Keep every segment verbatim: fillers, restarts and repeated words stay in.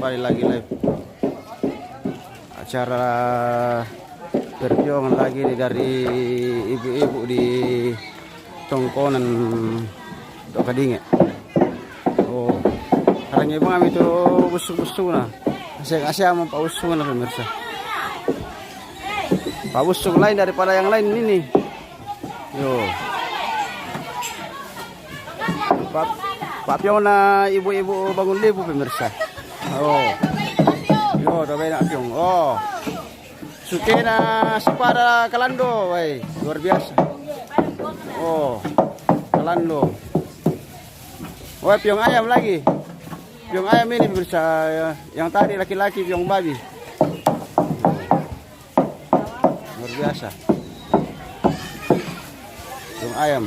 Kembali lagi live acara perjuangan lagi ini dari ibu-ibu di Tongkonan Tokadinge. Oh, harang ibu kami itu busuk-busuk nah. Asyik-asyik mau pak busuk nah pemirsa. Pak busuk lain daripada yang lain ini. Yo. Pak, pak piong na ibu-ibu bangun libu pemirsa. Oh. Yo, to bena piong. Oh. Sukena sepada kalando, wai, luar biasa. Oh. Kalando. Wai, piong ayam lagi. Piong ayam ini pemirsa. Yang tadi laki-laki piong babi. Luar biasa. Dong ayam.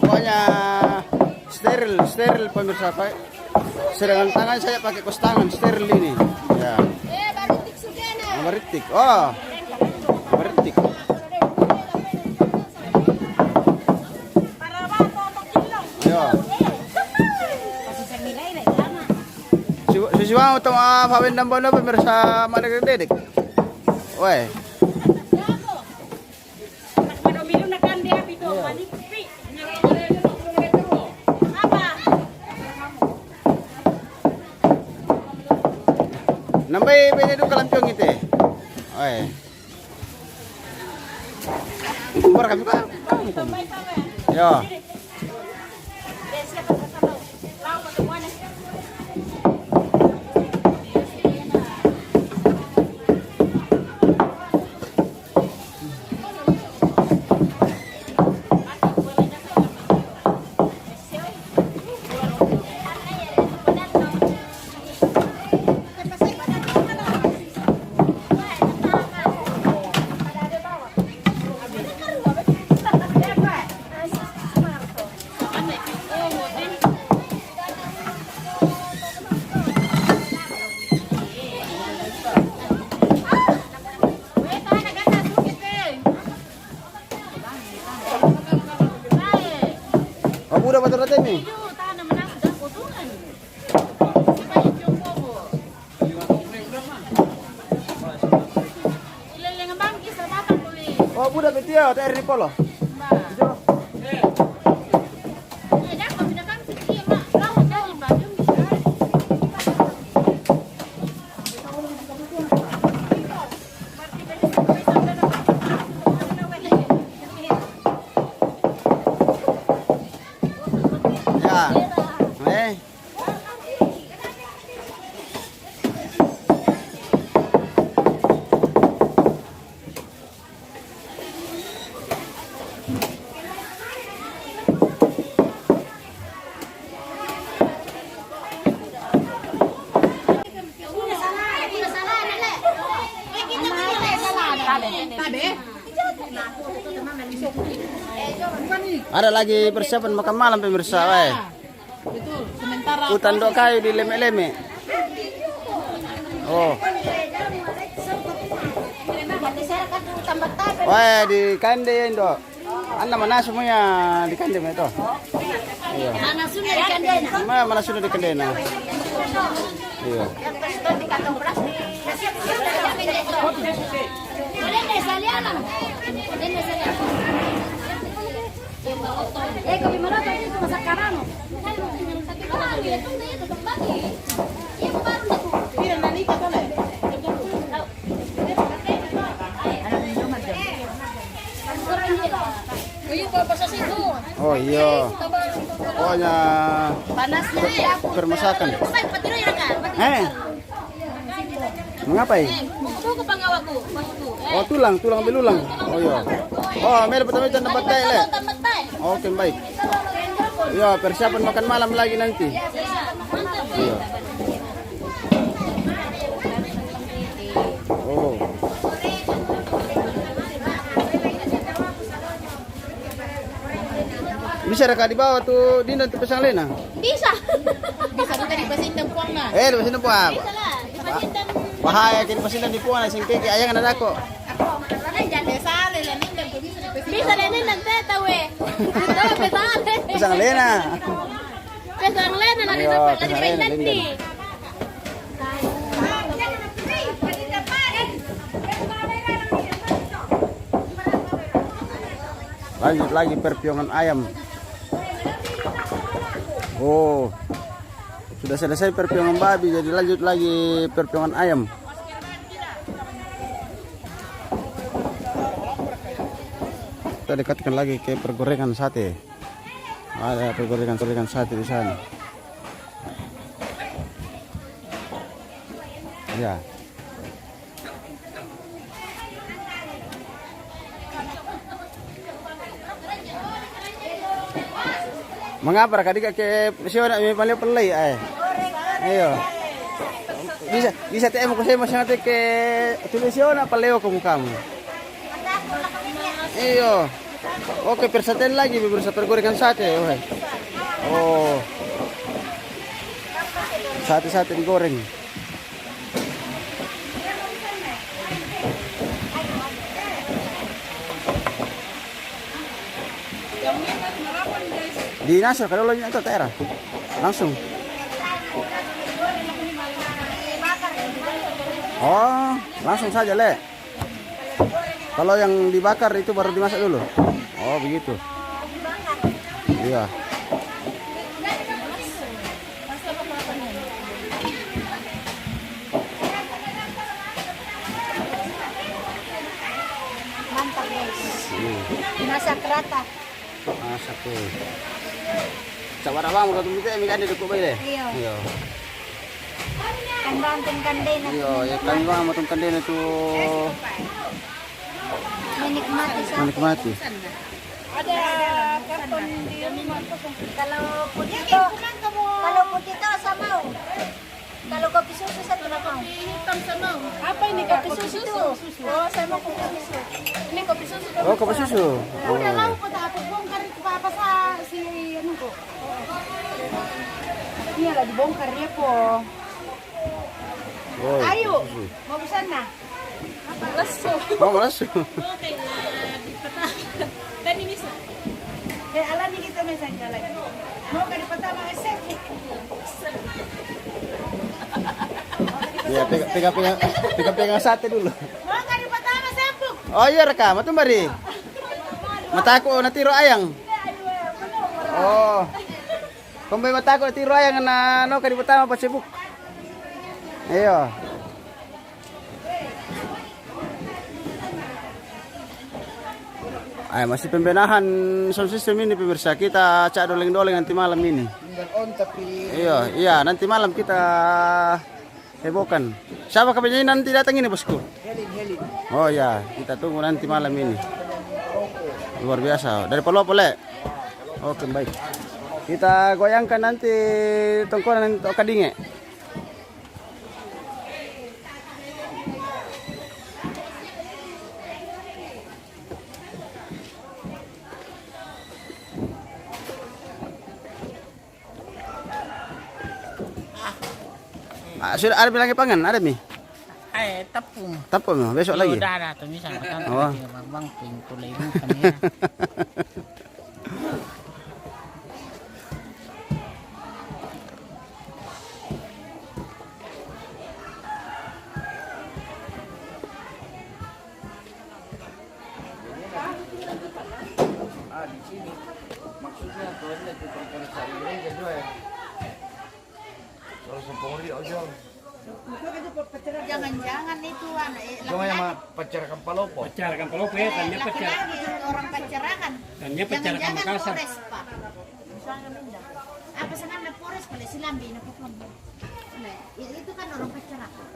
Pokoknya steril, steril pemirsa, Pak. Sedangkan tangan saya pakai kos tangan, steril ini. Ya. Meritik. Oh. Meritik. Yo. Sisiwa, sisiwa, utama pawin dan bono pemirsa mana dedik. Weh. Nambai bene du kalampiong ite. Oi. Kumpar kami ka. Yo. Abu dah batal datang ni. Oh, budak betul ya, tak ada polo. Ya. Eh. Ada lagi persiapan makan malam, pemirsa, weh. Betul. Sementara hutan dok kayu di leme-leme. Oh. Wah, di kande, Indo. Anda mana semuanya di kande itu? Iya. Mana sudah di kande? Mana, mana sudah di kande? Iya. Oh iya. Pokoknya panasnya ya. Permasakan. Eh. Mengapa, eh? Oh, tulang, tulang belulang. Oh iya. Oh, mel pertama ikan tempat tai le. Oke, baik. Iya, persiapan makan malam lagi nanti. Iya. Oh. Bisa raka dibawa tu Dinda tu pasang lena? Bisa. Bisa tu tadi pasindang puang na. Eh, pasindang puang. Bisa lah. Pasindang. Bahaya kini pasindang di puang na singkeke ayang na dako. Aku mau makan lagi, jangan. Bisa le, Dinda tu bisa. Bisa lena nagteta we. Tahu, bisa le. Pisang lena. Pisang lena, lagi. Ayo, dapat, lagi pisang lena, pindah lena. Nih. Lanjut lagi perpiongan ayam. Oh, sudah selesai perpiongan babi, jadi lanjut lagi perpiongan ayam. Kita dekatkan lagi ke pergorengan sate. Ada pergorengan, pergorengan sate di sana. Ya. Mangapa ra kadika ke siona mi paleo palei ai? Iyo. Bisa, bisa te mo ko sema sema te ke tuli siona paleo ko mukamu. Iyo. Oke, persaten lagi, pemirsa, pergorengan sate, weh. Oh. Sate-sate digoreng. Di Nasir, kalau lo itu daerah. Langsung. Oh, langsung saja, Le. Kalau yang dibakar itu baru dimasak dulu? Oh, begitu. Iya. Mantap, guys. Hmm. Masak rata. Masak tuh. Sabar abang, udah tunggu deh, minta dia dukung baik deh. Iya. Iya. Kan bang, tungkan deh, nanti. Iya, ya kan bang, mau tungkan deh tuh. Menikmati sate. Menikmati. Ada karton di rumah kosong. Kalau putih itu, kalau putih itu asam mau. Kalau kopi susu saya tidak mau. Kopi hitam saya mau. Apa ini, Kak? Kopi susu. Oh, saya mau kopi susu. Ini kopi susu. Oh, kopi susu. Udah mau kota apa, bongkar itu apa, apa sa-, si anu kok. Iyalah, dibongkar dia po. Oh, ayo, kopi susu. Mau ke sana. Lesu. Oh, lesu. Oh, kayak di peta. Dan ini sa-, kayak alami kita misalnya lagi. Mau ke di peta, mau S F. Ya, pega, pega, pega, pega, pega sate dulu. Mau ke di peta, mau S F. Oh, iya, reka, matumba ri. Mataku, natiro ayang. Oh. Kombe mataku, natiro ayang, na, no, ke di peta, mau pasibuk. Iyo. Ay, masih pembenahan sound system ini, pemirsa. Kita cak doleng-doleng nanti malam ini. Tinggal on, tapi iya, iya, nanti malam kita hebohkan. Siapa kabarnya nanti datang ini, bosku? Helin, Helin. Oh ya, kita tunggu nanti malam ini. Luar biasa. Dari Palopo, Le? Oke, baik. Kita goyangkan nanti tongkonan untuk kadinge. Ah, sudah ada bilang pangan, ada mi? Eh, tepung. Tepung, besok lagi. Udah ada tuh, misal. Oh. Bang, bang, pintu lagi, kan, ya. Ah, di sini. Maksudnya, tuannya itu perkara sehari-hari aja, ya. Kalau sempurna, ojo. Jangan-jangan itu anak, eh, jangan yang laki-laki. Pacar Kampalopo. Pacar Kampalopo ya, eh, kan dia pacar. Laki-laki orang pacarangan. Dan dia pacar Kampasar. Jangan-jangan Polres, Pak. Misalnya minta. Apa senang na Polres, kalau silambi na pokoknya. Nah, ya, itu kan orang pacarangan.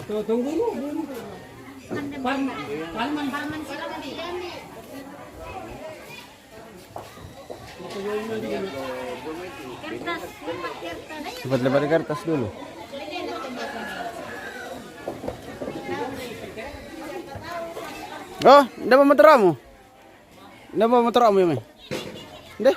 Itu tunggu dulu. Kan dia paman, paman silambi. Cepat lempar kertas dulu. Oh, ndak mau motor kamu? Ndak mau motor kamu ya, Mai? Deh.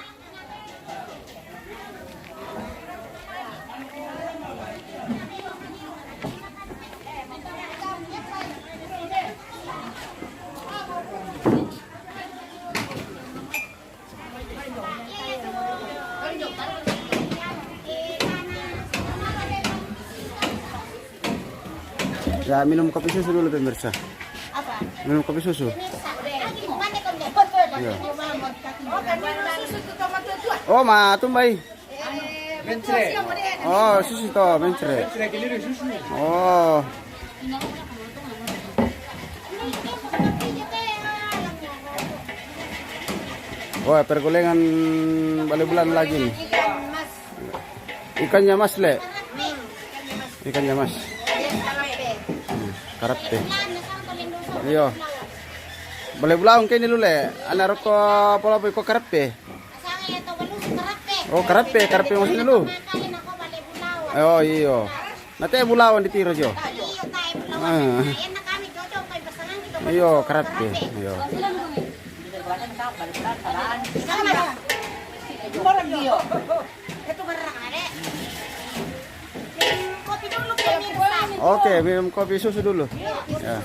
Ya, minum kopi susu dulu, pemirsa. Minum kopi susu. Iya. Oh, ma tumbai. Oh, susu to, mencret. Oh. Wah, pergolengan bale bulan lagi nih. Ikannya mas, le. Ikannya mas. Hmm, karape. Iyo. Bale bulaong ke ini lu, le. Ana roko pola iko karape. Oh, karape, karape maksudnya lu. Oh, iyo. Nanti bulaong di piro jo. Ah. Iyo, karape. Iyo. Oke, minum kopi susu dulu. Ya.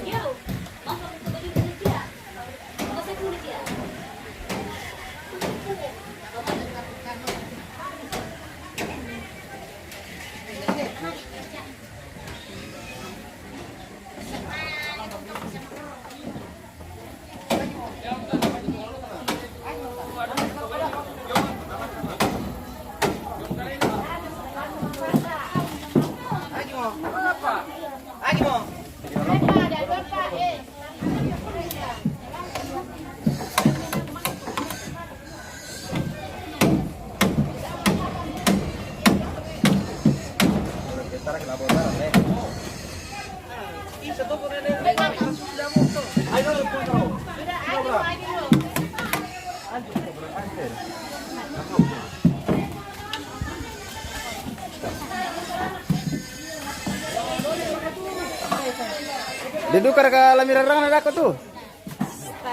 Didukar ka lami rarang na dako tu.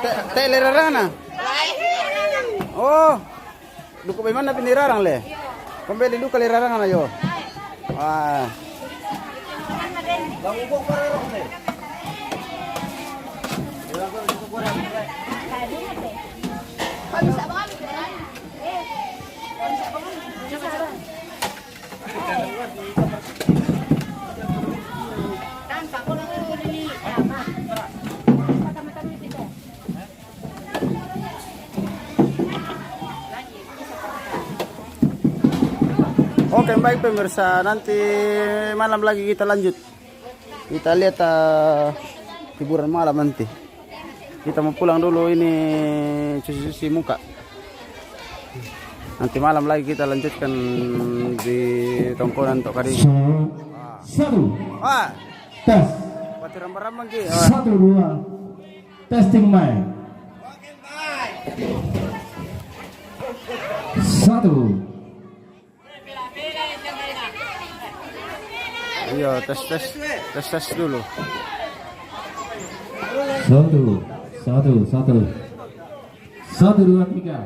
Te, te le rarang na. Oh. Duku bai mana pini rarang le. Kombe didukar le rarang na yo. Ah. Oke, baik pemirsa, nanti malam lagi kita lanjut. Kita lihat, eh, hiburan malam nanti. Kita mau pulang dulu ini, cuci-cuci muka. Nanti malam lagi kita lanjutkan di tongkonan Tok Kading. Satu. Ah. Tes. Pati rambang-rambang ki. Ah. Satu, dua. Testing mic. Satu. Iya, tes, tes, tes, tes dulu. Satu, satu, satu. Satu, dua, tiga.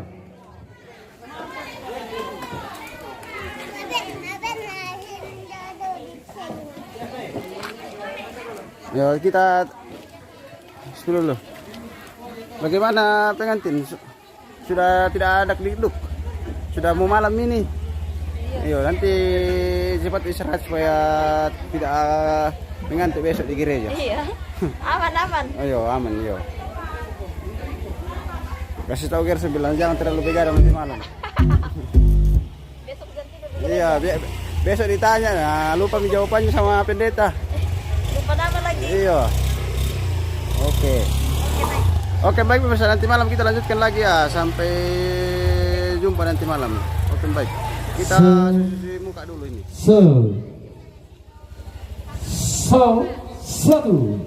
Ya, kita dulu. Bagaimana pengantin? Sudah tidak ada klik duk. Sudah mau malam ini. Iyo, nanti cepat istirahat supaya tidak mengantuk besok di gereja. Iya. Aman, aman. Iyo, aman, iyo. Kasih tahu Gerson bilang jangan terlalu begadang nanti malam. Besok ganti dulu. Iya, be-, besok ditanya, nah, lupa mi jawabannya sama pendeta. Lupa nama lagi. Iya. Oke. Oke, baik. Oke, baik, pemirsa, nanti malam kita lanjutkan lagi ya. Sampai jumpa nanti malam. Oke, baik. Kita cuci muka dulu ini. So, so, satu.